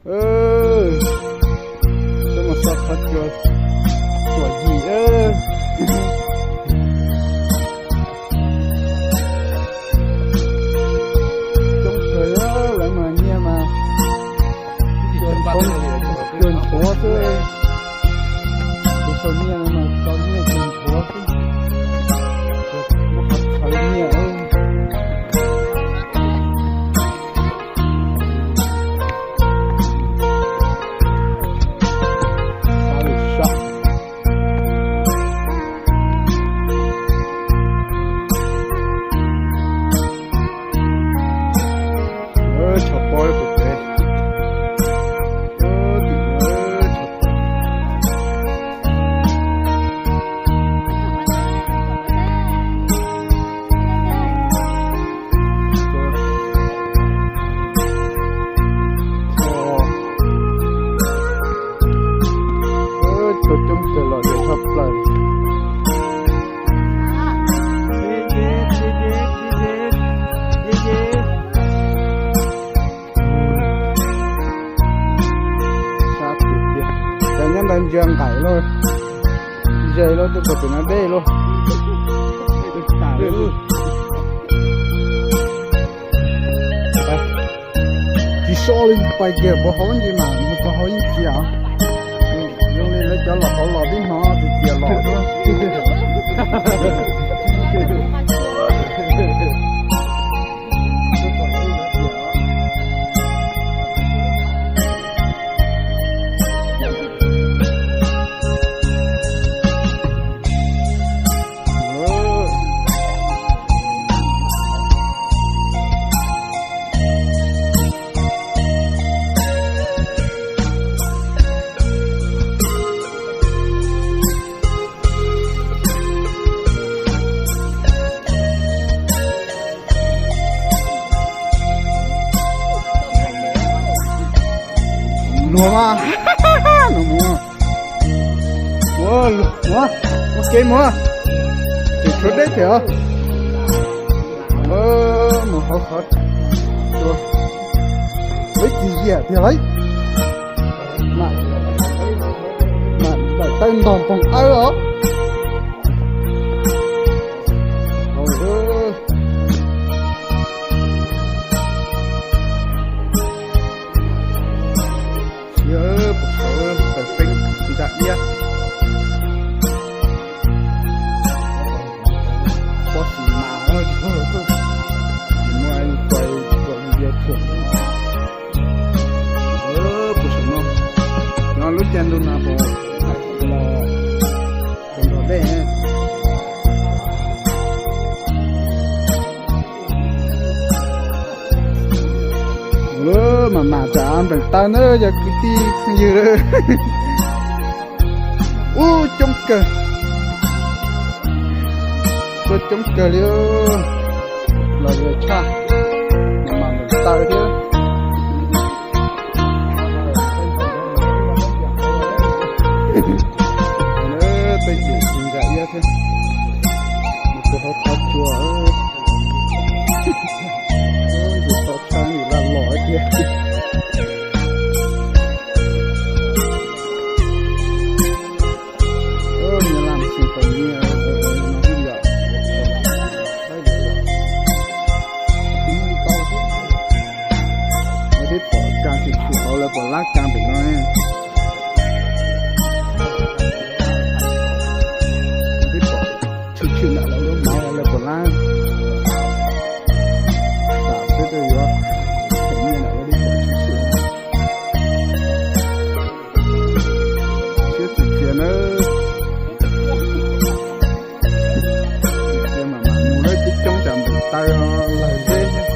Coj mus so qhov cua, cua yim. Coob kawg, lawv mas nyiaj mas cua ntxhuav xwb. Tus sau nyiaj no mas tau nyiaj cua ntxhuav xwb. Muab qhov txhawv nyiaj. Tshav pob tus pem. Cua coob kawg los yuav tshaj plaws. Sab tiag tiag. Cas nyob ntawd ntsia nqaim lauj, ze lauj, tuaj txog pem no deb lauj. Tsis so li, pais kiag puag hauv ntsis mas mus txog hauv yeej txias. Zoo li lawv cov los hauv los tib hmov txias txias los xwb. Luag mas, no mus, ua, ua, ua kev mus, ces tshuav deb thiab os. Mus hauv qhov tsua, ib txwm yiam tiag lauj. Mam daim tawb ntog poog awb os. Siab puas tshauv tawm peeb ntsa iab. Pob xim mas, tsis muaj pais kom video thuam. Puas saum no, nyob lub caij ntuj no puas los nrog dej. Mam mam tsam npeem taw na yog kwv tij phooj ywg. Ub, coob kawg, tuaj coob kawg li, los yuav tshaj, mam mam npeem taw thiab. Tej yim tsis nkag iab thiab, mus rau hauv qhov tsua, yus tau tshaj yus laj los tiag. Nyias lam xis tau nyias no yom. Lawv twb pom kag tsis tshum hauv lawv puas lab kag pem no. Twb pom tshwm tshwm ntawm lawv lub mov lawv puas lab. Tam peb tuaj yuav them nyiaj ntawm lawv twb pom tshwm tshwm. Siab txias txias nawb. Txias mam mam mus lawm, coob coob tsam npeem taw lawg zeb thiab.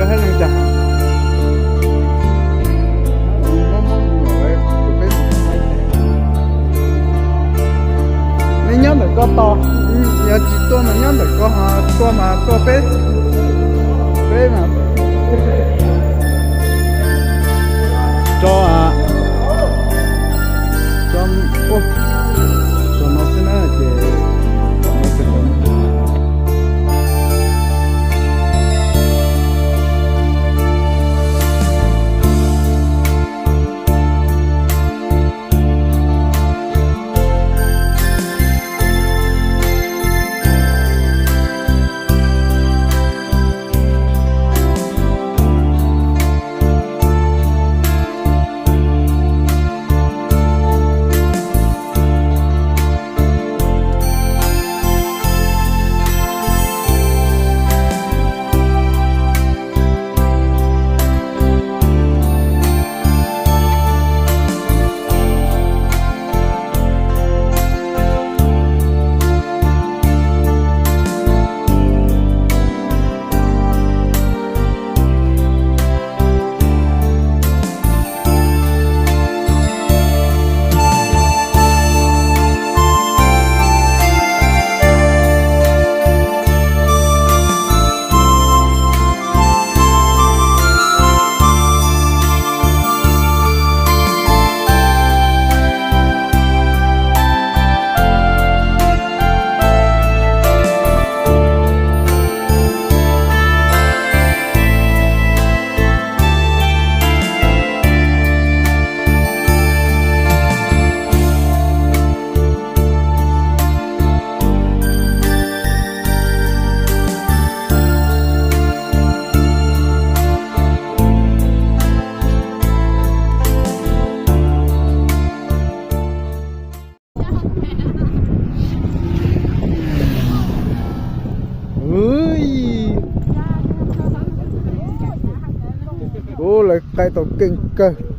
Hab leej cas? Neb nyob ntawm ko tos, yog tsis tuaj mas nyob ntawm ko, ho tuaj mas tuaj peb, peb mas tso, tso, tso no xwb na ces Ub, lawv qaij tau keej kawg.